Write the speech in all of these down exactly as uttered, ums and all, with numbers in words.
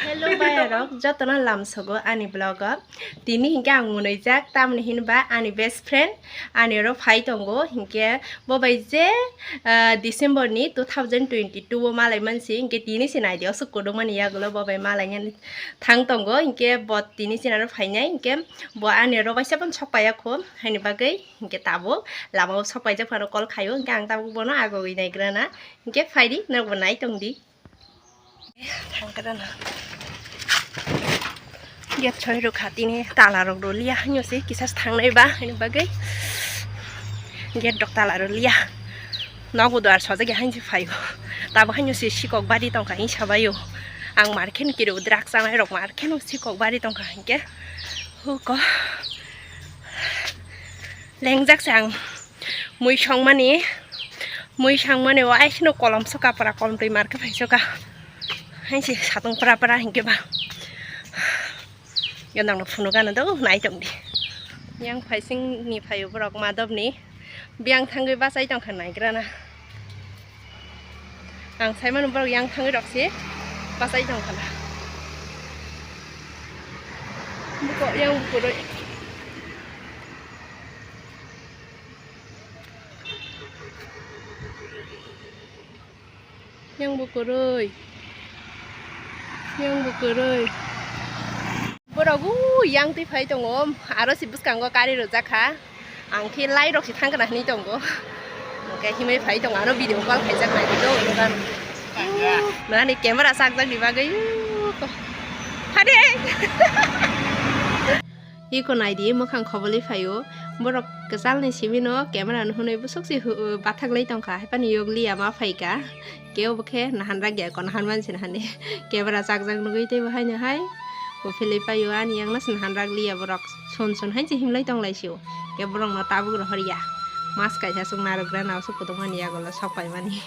Hello, bai rok, jotono lamsogo ani vlog o. Tini hinkhe ang mwnwijak, tamni hinba ani best friend ani oro phai tongo, hinkhe bo bai je, ah, December ni two thousand twenty-two o malai mansi, hinkhe tini se naidi, aswk kwdwkmani yagulo bo bai malai thang tongo, hinkhe bo tini se naro phainai, hinkhe bo ani oro baisa phano sok paiya kho, haini bagwi hinkhe tabuk lama o sok paijak phano call khaio, hinkhe ang tabuk bono agogwi naigrana, hinkhe phaidi norokbo nai tongdi. Thangkhe dana. Gate soi rwkha, tini tala rok rwliya haino se kisa thangnai ba haino bagwi gate rok tala rwliya. Nogo duar sojak ya haino se phaio. Tabuk haino se sikok bari tongkha hing sabaio. Ang mar kheno kiri o drak chanai rok mar kheno sikok bari tongkha hinkhe. Huko lengjak se ang. Mui songmani, mui songmani o aisino kolom soka pora, kolom twi mar khe phai soka. Hainsi satung pora pora hinkhe ba. Yo nangno phunuk ano do nai tongdi. Yang phaising ni phaio borok Madop ni. Biyang thangwi bachai tongkha naigrana. Ang saimano borok yang thangwi rok se bachai tongkha na. Buko yang bukuroi. Yang bo kwrwi. Yang bo kwrwi. Borok o yang twi phai tongo. Aro si bwskango kari rwjak kha. Ang khe lai rok si thang kana hinwi tongo. Hwnkhe himwi phai tongo. Aro video call khaijak nai do. Nani camera sakjak ni bagwi. Hade. Iko naidi, mwkhang khobolwi phaio. Borok kwchalni simi no camera no hwnwi bwswk se hu-, bathaklai tongkha, haipani yokliya ma phaika. Kebo khe nahanrak ya, ko nahan mansi nahani. Camera chakjak nugwi teibo haino hai. Bo philwi paio, ani yang no se nahanrak liya borok. Son son hai se himlai tonglai sio. Kebo borok no tabuk rohor ya. Mas kaisa chwng narwkra nausuk kutung mani yagulo sok paimani.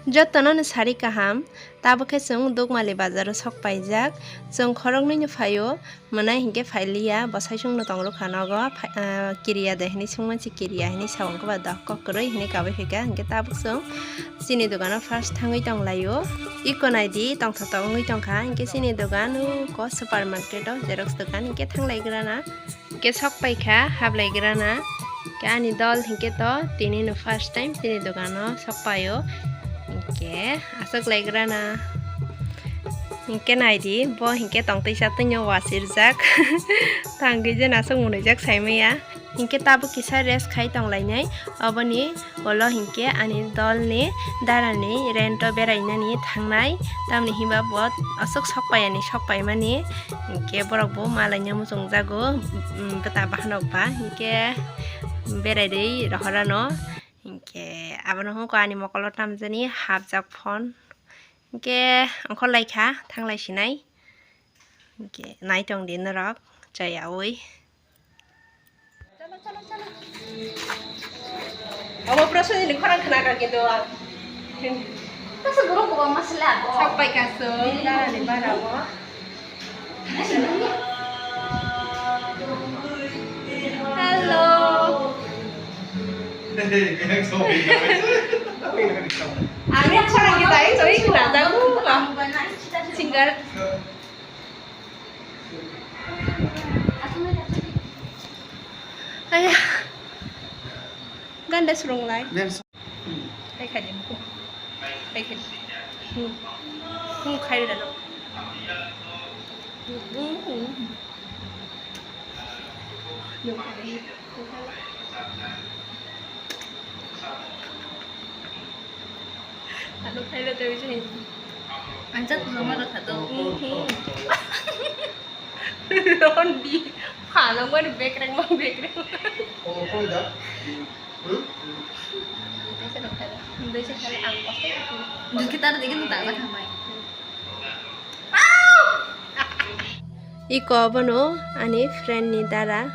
Jotono ni sari kaham, tabuk khe chwng Dukmali bazaro sok paijak. Chwng khoroknwi no phaio, mwnai hinkhe phailiya, bwsai chwngno tongrwkha nogo, phai-, ah, kiriya de hinwi swngmani, kiriya hinwi sa, wngkhe ba doh kok kwrwi hinwi kabui phaikha, hinkhe tabuk chwng chini dogano first thangwi tonglaio. Iko naidi tongthok tok wngwi tongkha, hinkhe chini dogan uko supermarket o, xerox dogan hinkhe thanglaigrana. Hinkhe sok paikha hablaigrana. Hinkhe ani dol hinkhe to tini no first time chini dogano sok paio. Hinkhe aswk laigrana. Hinkhe naidi bo hinkhe tongtwi chatwino wasirjak. Tangwi je naswk mwnwijak saimaya. Hinkhe tabuk kisa rest khai tonglainai. Oboni Ulo hinkhe ani dolni darani rento berainani thangnai, tamni hinba bo aswk sok paiyani, sok paimani. Hinkhe borok bo malaina muchungjago, um, bwta bahanok ba. Hinkhe berairwi rohorano. Hinkhe abono hwnko ani mokolo tamjani hapjak phone. Hinkhe ongkhorlaikha, thanglaisinai. Hinkhe naitongdi norok, chayaui. Omo pura sujini khorang khna ka kintu ang. Tasa borok bo masala bo. Sok pai ka so, darani bara bo. Hello. Ang yang khorang kita itu, itu na jago ka. Singer. Aya. Ganda surung lai. Hai khai di. Hai khai di. Hmm. Hmm, khai di dano. Hmm, hmm, hmm. Ano khailo tei se. Ang chat no ma kha to. Lon di. Phala mo ni bekreng ma bekreng. Oh, koi da? Hmm? Dei se no khailo. Dei se khailo ang kosto. Dukhi tar degi ta ta khamai. Iko abono ani friend ni dara,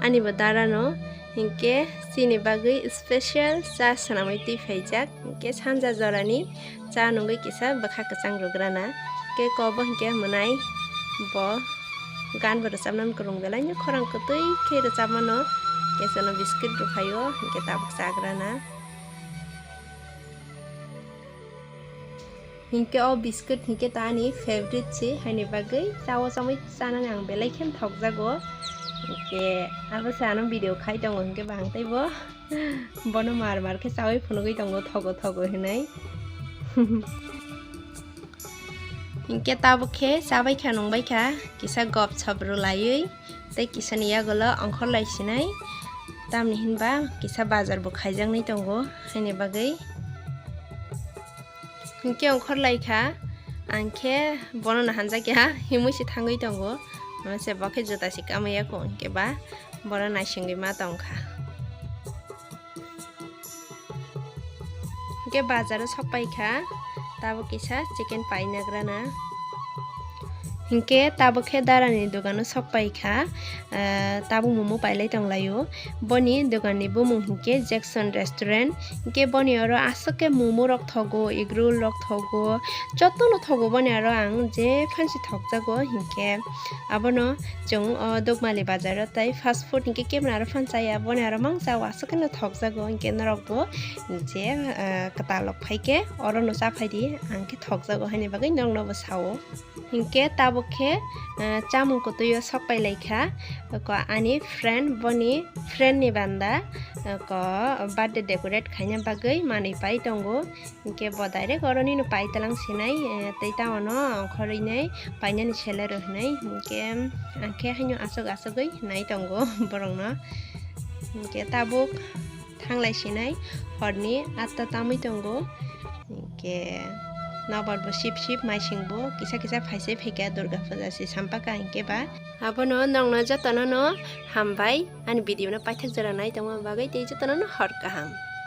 ani bo dara no hinkhe chini bagwi special cha swnamwi twi phaijak, hinkhe sanja jorani cha nungwi kisa bwkha kwchang rwgrana, hinkhe iko bo hinkhe mwnai bo gan bo rwchapnani kwrwng belai no khorang kwtwi khe rwchapmano. Kesono biscuit rwphaio, hinkhe tabuk chagrana. Hinkhe o biscuit hinkhe ta ani favorite se, haini bagwi chao chamwi chanani ang belai khe thokjago. Hinkhe abo se ano video khai tongo hinkhe bangtaibo bono mar mar khe chawi phunugwi tongo thogo thogo hinwi. Hinkhe tabuk khe chabaikha nungbaikha kisa gop sop rwlaiwi. Tei kisani yagulo ongkhorlai sinai, tamni hinba kisa bazar bo khaijaknai tongo, haini bagwi. Hinkhe ongkhorlai kha, ang khe bono no hamjakya, himwi se thangwi tongo, mase bo khe juta se kamaya kho, hinkhe ba bono naisingwi ma tongkha. Hinkhe bazaro sok pai kha, tabuk kisa chicken painagrana. Hinkhe tabuk khe darani dogano sok pai kha, ah, tabuk momo pailai tonglaio. Boni doganni bumung hinkhe Jackson Restaurant. Hinkhe boni oro aswk khe momo rok thogo, egg roll rok thogo, jotono thogo boni aro ang je phansi thokjago hinkhe abono chwng o Dukmali bazaro tei fast food hinkhe keboni aro phan chaya, boni aro mang chao aswk kheno thokjago, hinkhe norokbo je, ah, kwtal rok phaikhe orono chaphaidi, ang khe thokjago haini bagwi noroknobo sao. Hinkhe tabuk khe, ah, chamung kwtwio sok pai lai kha, ko ani friend, boni friend ni banda, ah, ko birthday decorate khaina bagwi manwi pai tongo. Hinkhe bo direct oro nino pai talang sinai, eh, tei taono ongkhorwi nai painani sele rw hinai. Hinkhe ang khe haino aswk aswgwi nai tongo borokno. Hinkhe tabuk thanglai sinai, horni atta tamwi tongo. Hinkhe nobar bo sip sip, maising bo kisa kisa phaisai phaikha, Durga puja se sampakha hinkhe ba. Abono nokno jotono no hambai, ani video no paithak jora nai tongma bagwi tei jotono no hor kaham.